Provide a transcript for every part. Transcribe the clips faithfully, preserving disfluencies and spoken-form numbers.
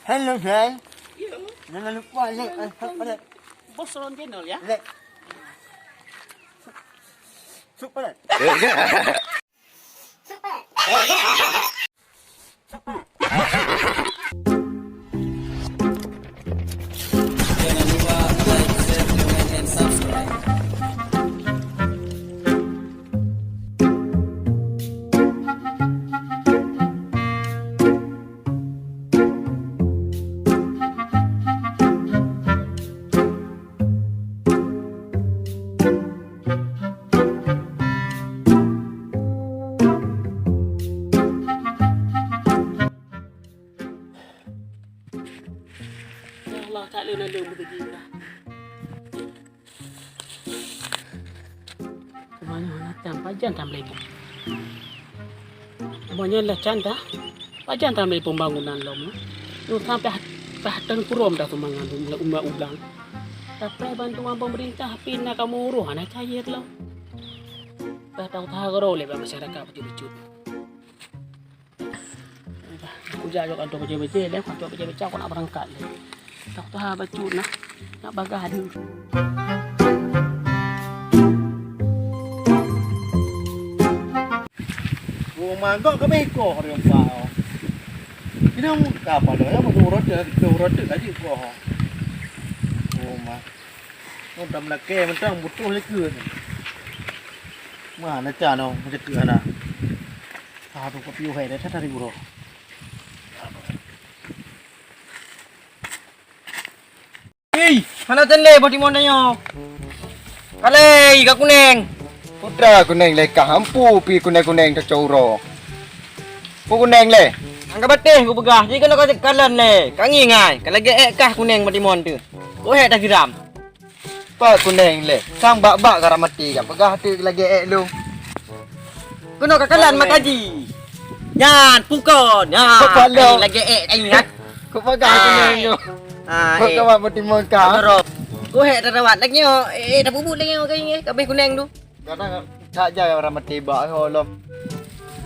Hello guys. Jangan lupa like and subscribe. Bos Ron Channel ya. Like. Subscribe. Jangan lupa like, share, comment, and subscribe. Ya Allah, tak lé naleueng beugeuji dah. Teuma nyoe na can pajan tam lé. Teuma nyoe lah can dah. Pajan tam lé pembangunan lom. Nyoe sampai hat-, hat tengkurom dah sumbangan umat ulang. Tapi bantuan pemerintah pih na kamoe uroh hana cair lom. Dah tahu-tahu lé bak masyarakat bacut-bacut. Kujak jok kantô beujeuet-beujeuet lé, kantô beujeuet-beujeuet aku nak beurangkat lé. Tok tuha bacut nah, nak bagah deuh. Oh, mangkok kami ikoh di empat oh. Ini ka apa dah ya, betul roti, betul roti lagi ikoh. Oh, mah. Oh, dah melakèe mentang butuh lé keue. Mana can oh, macam keue hana. Aduh, kopi uhai dah tadi uroe. Hei, hana teuntèe boh timon tanyoe. Kalai ka kunèng. Putra kunèng lé kah ampu pi kunèng-kunèng tacok uroe. Pu kunèng lé. Angka batèh kupeugah, jih keunoe ka kalon lé. Ka ngieng ai, ka lagèe èk kah kunèng boh timon teuh. Kok hèk tagiram. Pat kunèng lé, sang bak-bak ka ramati ka peugah teuk lagèe èk lôn. Keunoe ka kalan makaji. Nyan pukon. Nyan. Kepala. Ai, lagèe èk ai nyan. Kok peugah kunèng nyoe. Ah, kok eh. Kawan meutimong ka. Kok hèk tarawat lagèe nyoe. Eh, eh, tapubuet lagèe nyoe ka ingat. Kabeh kunèng tu. Kadang tak jai orang mati bak ho lom.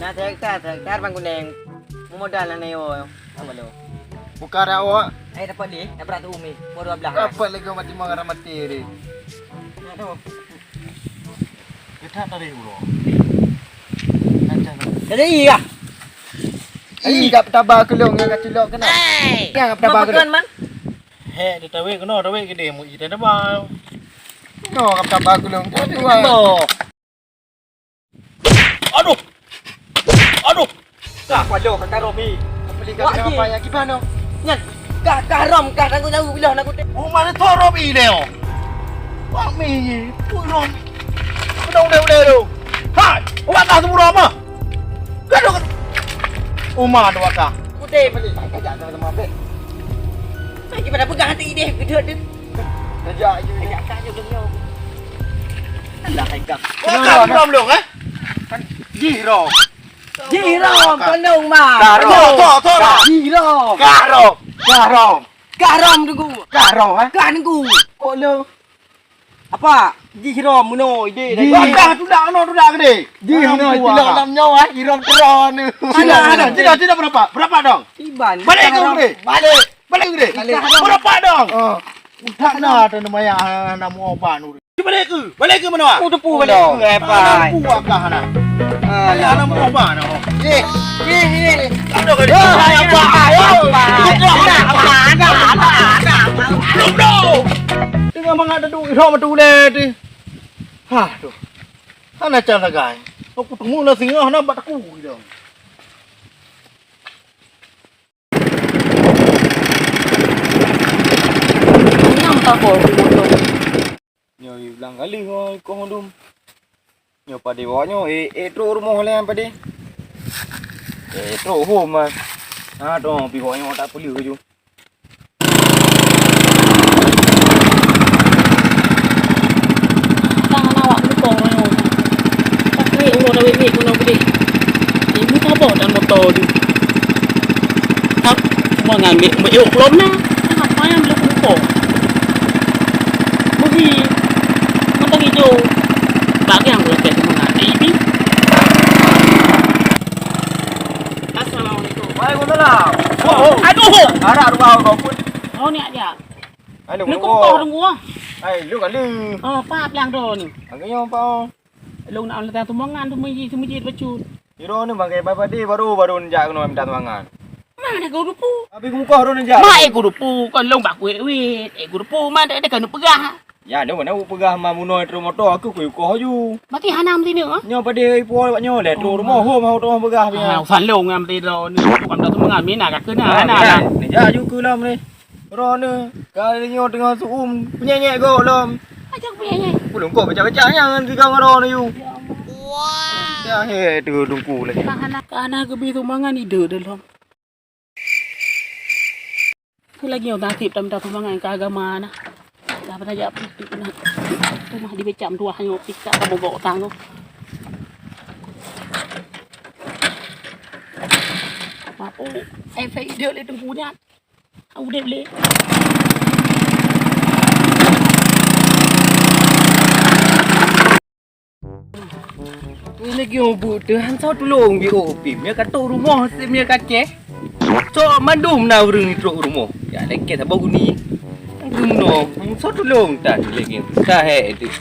Nah, sehektar, sehektar bang kunèng. Modal na nyoe. Apa lo? Bukan awak. Ai dapat ni, dapat tu umi. Baru dua belas. Dapat lagi mati mau ramati ni. Aduh. Kita dari ulo. Jadi iya. Ih, gak petaba kelong yang kacilok kena. Yang petaba kelong. Man? Heh, dia tahu kena, tahu gede mu ita taba. No, gak petaba kelong. Tahu. Aduh. Aduh. Dah paloh ka karom ni. Beli kat apa yang gimana? Nyan. Kah karom kah tanggung jawab bila nak kutip. Oh, mana tu Robi ni oh? Wah, mi, tu Robi. Udah, udah, udah tu. Hai, awak kah tu apa? Gaduh. Uma tu awak kah. Kutip balik. Kajak dah sama bek. Mai gimana pegang hati ideh gedut tu. Kajak je. Kajak kah je belum nyawa. Alah, hai kah. Wah, kah belum, belum, eh? Kan jih, Rom. Jih, Rom, kandung, ma. Karo. Kandung. Tok, tok, tok. Jih, Rom. Karo. Karo. Kah rom tunggu. Kah rom, eh? Kah tunggu. Kok lo? Apa? Jih rom meunoe ide. Jih. Kah tudak meunoe tudak gede. Jih meunoe, cilok lam nyoe, eh, irom teron. Ada, ada. Tidak, tidak berapa? Berapa dong? Iban. Balik ke gede. Balik. Balik gede. Balik. Berapa dong? Oh. Utak na tu nama ya, nama obat tu. Balik ke? Balik ke mana? Oh, tepu balik. Hebat. Anak buah kah anak? Alah. Anak buah mana? Eh, eh, eh. Aduh, kau ni. Ayo, ayo. Aduh, bro. Tengah mangat duduk, dah betul deh. Hah, tu. Hana cara gai. Aku temu lah singgah nak buat aku gitu. Nyang tako moto. Nyoe ulang kali ngon ikoh dum. Nyoe padé wak nyoe, eh, eh, trok rumoh lé padé. Eh, trok hom ah. Ha, dong pi wak nyoe tak peuleuh ju. Tangan awak lukong nyoe. Tak klik uroe dawet mik guna gede. Ini tabok dan moto tu. Hah? Cuma ngambil, ambil yuk kelom na. Tengah payah ambil kumpul. Bagi matang hijau. Bagi yang boleh kayak mana? Ini. Assalamualaikum. Waalaikumsalam. Oh, oh. Tuh! Harap rubah kau pun. Oh, ni aja. Aduh, lu kok kau tunggu ah? Hai, lu kali. Oh, apa pelang tu ni? Angin apa? Lôn na lam sumbangan tu meujih, meujih bacut. Sidroe nyoe bangkai bak padé baru, baru neujak keunoe minta sumbangan. Mana guru pu? Habis muka baru neujak. Mak, eh, guru pu, kon lôn bak kuet wit. Eh, guru pu, man, dak ada kanu peugah. Ya, nyoe mana peugah ma bunoe trok moto aku kuyu koh ju. Berarti hana meuti nyoe, ah? Nyoe padé ipo bak nyoe lé trok rumoh hom hau tengah peugah punya. Ah, usan lôn ngan meuti droe ni. Bukan minta sumbangan, mina ka kena, hana lah. Neujak ju keu lom ni. Droeneuh, ka lheueh nyoe teungoh su-uem, peunyèk-nyèk gob lom. Aja peunyèk-nyèk. Ulôn kok baca-baca nyang ngon tiga ngon droeneuh yue. Ya Allah. Wah. Ya, he, tu dungku lagi. Ka hana, ka hana geubi sumbangan ide dalam. Lagi nyoe nasib taminta sumbangan keu agama na. Dah pernah jak putik na. Rumah dibecam tuah nyoe pih ka kamoe gok tang tu. Apa? Eh, saya ide le tengku nyan. Udép lé. Nyoe lagèe nyoe buet teuh, han soe tulông jiôh pih. Meunyo ka trok rumoh, meunyo ka ceh. Cok mandum na ureueng trok rumoh. Jak lengket saboh guni. Geunoe, han soe tulông tan lagèe nyoe. Ka hék teuh.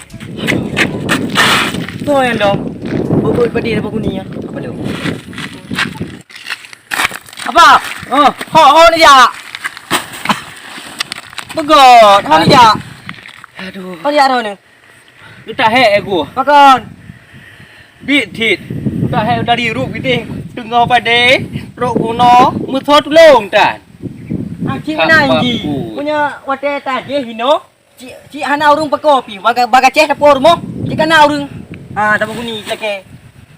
Soe nyang dong? Beugot padé saboh guni nyan. Apa dong? Apa? Oh. Ho, ho neujak. Beugot, ho neujak. Aduh. Ho neujak ho ni. Geutak hék aku. Pakon? Bit thit. Geutak hék dari ruek geude. Teungoh padé, rot gunong, meusoe tulông tan. Ah, cit meunan ji. Punya watèe tajih inoe. Cik, cik hana ureueng peuko pih, baga-, bagacéh dapur rumoh, cik kana ureueng. Ha, dapur guni, lakèe.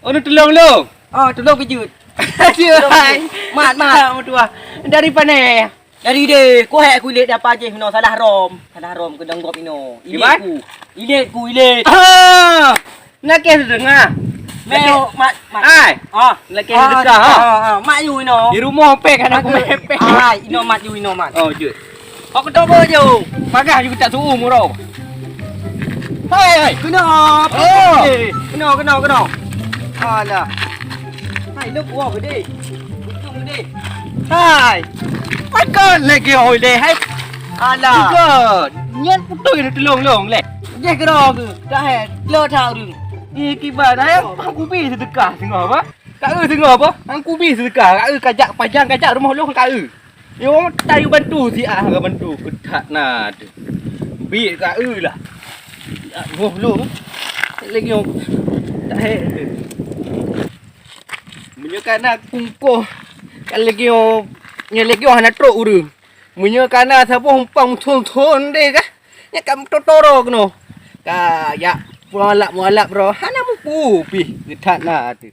Oh, nu tulông lôn? Oh, tulông pijeuet. Aduh, hai. Mat, mat. Mak meutuah. Dari pane? Dari deh, ku hék ku ilét dapa jih inoe salah rom. Salah rom keu dong gob inoe. Ilét ku. Ilét ku, ilét. Ah! Nakeh teudeungoe. Meuyo, mat, mat. Ai. Ah. Nakeh teudeungoe, ha. Ah, ah, mat yu inoe. Di rumoh pek, aneuk ku mepek. Ai, inoe mat yu inoe mat. Oh, jeuet. Kok keudok beu ju. Pagah ju tak suum uroe. Hai, hai. Keunoe. Oh. Keunoe, keunoe, keunoe. Alah. Hai, lôn puwoe geude. Untung geude. Hai. Pakon lagèe oi lé, hai. Alah. Juga. Nyan putui tulông lôn lé. Jeh keudroe keuh. Dah, hai. Lôn that ureueng. Eh, kiban, hai. Aku bi sedekah singoh apa? Ka eu singoh apa? Aku bi sedekah. Ka eu kajak pajang kajak rumoh lôn ka eu. Yo, tayu bantu si ah ka bantu. Keutat na tu. Bi ka eu lah. Ya, ngoh lôn. Lagèe nyoe. Tak hai. Meunyoe kana kungkoh, kan lagèe nyoe, nyoe lagèe nyoe hana trok ureueng. Meunyoe kana saboh umpang thon-thon deh kah, nyan ka meutotoro keunoe. Ka jak mualap-mualap roh, hana mupu pih geutat na ateueh.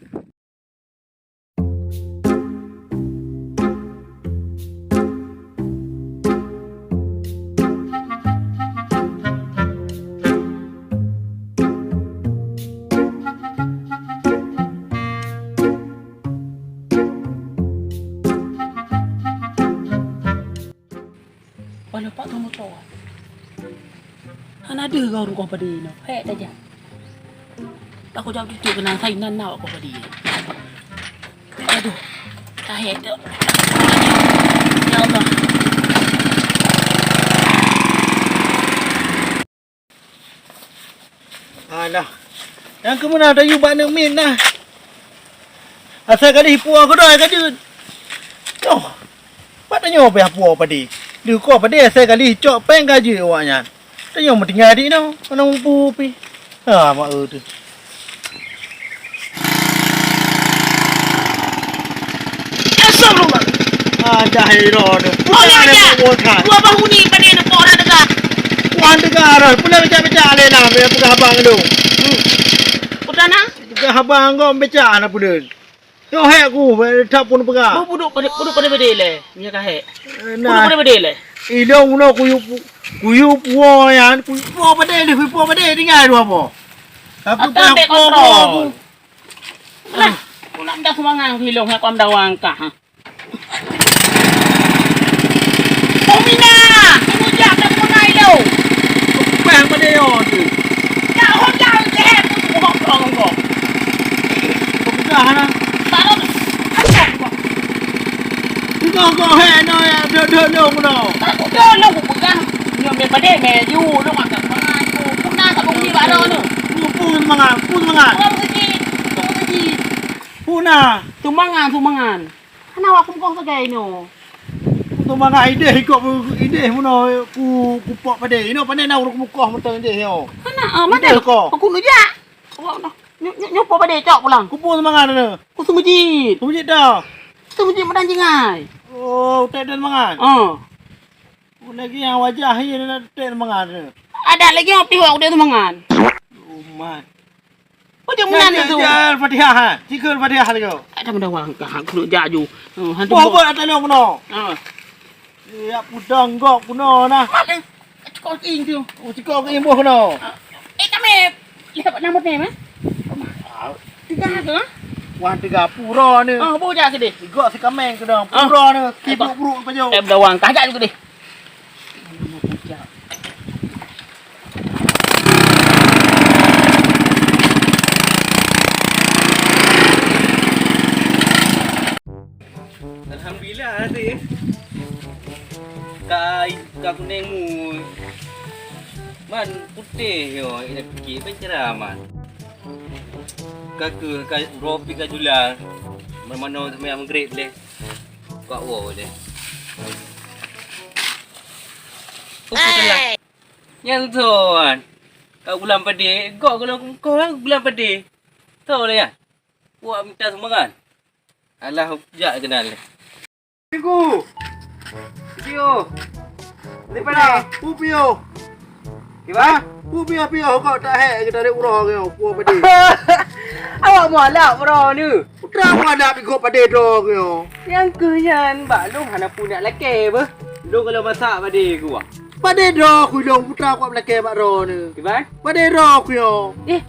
Walau pak kamu tahu. Hana deuh kau rungkoh padi nyoe. Hek tajak. Takot jauh titik kena sainan nak kau padi. Aduh. Tahek tu. Ya Allah. Alah. Nyang keumeuna tayue bak neuk miet nah. Asai ka lheueh puwoe keudroe ka jeuet. Nyoh. Pat tanyoe payah puwoe padé. Lheueh koh padé asai ka lheueh cok péng ka jeuet awaknyan. Tanyoe meutinggai di inoe, hana mupu pih. Ha, mak eu teuh. Astagfirullah. Ah, dah iro tu. Oh, ya, ya. Dua bahu ni pada nak buat orang dengar. Orang dengar, pula baca-baca alai lah, biar peugah abang tu. Hmm. Udah nah? Peugah abang kau baca anak pula. Yo, hek ku, tak pun peugah. Buduk pada, buduk pada bedé lé. Nya ka hek. Eh, buduk nah. Pada bedé lé. Idong uno kuyu pu-, kuyu puo yan, kuyu puo pada ni, kuyu puo pada tinggal dua po. Tapi atas tak kontrol. Lah, aku nak minta sumbangan kilong, aku minta uang kah. Pemina, kamu jak tak mengai lo. Bang pada yo tu. Tak hok jauh je, aku hok kau kau. Kau pegang hana. Baru. Asyik. Kau kau hek Nah, ya, deuh, deuh, deuh, meunoe. Aku deuh, deuh, aku peugah. Nyoe mé padé, mé ju, deuh, makan mangan. Aku puna ka bunyi bak droeneuh. Peue, peue mangan, peue mangan. Orang sakit, orang sakit. Puna. Sumbangan, sumbangan. Hana awak keumeukong sagai nyoe. Sumbangan idéh ikot idéh meunoe ku, ku pok padé. Inoe pandai na ureueng keumeukong mantong idéh nyoe. Hana, ah, mana? Idéh ko. Aku neujak. Awak dah. Nyoe, nyoe, nyoe po padé cok pulang. Kupeue sumbangan na? Ku seumeujit. Seumeujit dah. Seumeujit madan jingai. Oh, utek dan mangan. Ah. Lagi nyang wajah ié na utek dan mangan. Ada lagi nyang pih wak utek dan mangan. Umat. Pajak meunan tu. Al-Fatihah, ha. Cikal Fatihah lagi. Ada meudah wang kah, aku duk jak ju. Oh, hantu. Boh, boh, atas ni, aku nak. Ah. Ya, pudang gok guna nah. Mak, eh, cekok king tu. Oh, cekok king boh guna. Eh, kami lihat nama ni, mah. Tiga tu, ah? Wah, tiga pura ni. Ah, boh jak sedih. Tiga si kameng tu dah. Ah. Pura ni. Sibuk buruk pajo. Eh, berdawang kajak juga deh. Alhamdulillah, Adik. Ka, ka kuneng mu. Man putéh yo, ina pike penceraman. Ka ke, ka ropi ka jula. Mano semayang Maghrib leh. Ka wo leh. Oke lah. Nyang son. Ka gulam padé, gok gulam kongkoh, gulam padé. Tho lah ya. Puak minta sumbangan. Alah, jak keunan lé. Minggu. Pio. Di mana? Pu Pio. Kiban? Pu Pio, Pio kok tak hek kita ada uroh ke, pu padé. Awak mualap uroh ni. Udah mualap ikut padé dong ke. Yang ke yan, bak lom hana punya laki beh. Lom kalau masak padé gua. Padé droe ku lôn putra kuat meulakée bak droeneuh. Kiban? Padé droe ku nyoe. Eh,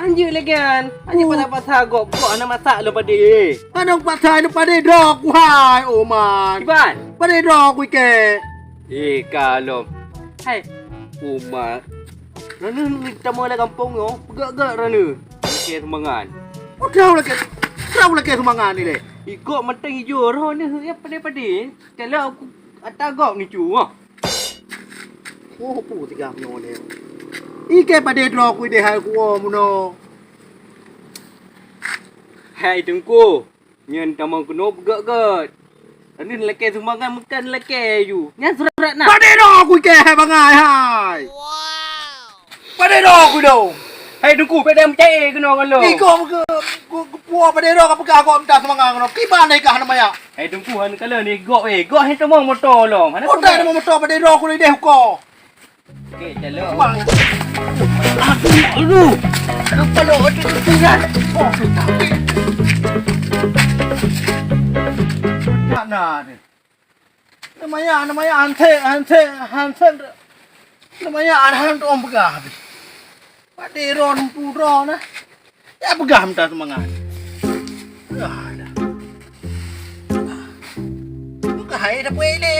anjeuk lagée nyan. Anjeuk pasah-pasah gob, gob hana masak lôn padé. Hana pasah nyoe padé droe ku hai, Oman. Kiban? Padé droe ku ikée. Eh, kalom. Hai, Oman. Droeneuh tamong lam gampông nyoe, peugét-gét droeneuh. Lakée sumbangan. Oh, droe lakée, droe lakée sumbangan ni lé. Ikok mantong ijo droeneuh, ya padé-padé. Kalau aku ata gob ni cu, ah. Oh, peue tigam nyoe lé. Ikée padé droe ku idéh hai kuwoe meunoe. Hai Teungku, nyan tamong keunoe peugét-gét. Tadi lakée sumbangan meukan lakée ju. Nyan surat na. Padé droe ku ikée hai bangai hai. Padé droe ku dong. Hai Teungku, padé meucai keunoe ngon lôn. Ih, gob ke, ke, ke puwoe padé droe ka peugah gob minta sumbangan keunoe. Kiban dai kah nama ya? Hai Teungku, han kala ni gob eh. Gob hai tamong moto lom. Hana. Otai nama moto padé droe ku idéh uko. Okey, calo. Bang. Aduh, aduh. Kepala otak tu kan. Oh, tapi. Tak nak ni. Namanya, namanya hanse, hanse, hanse. Namanya anhan tu orang peugah habis. Padé droe, pu droe nah. Ya peugah minta sumbangan. Ah, dah. Bukan hai dah puai lé.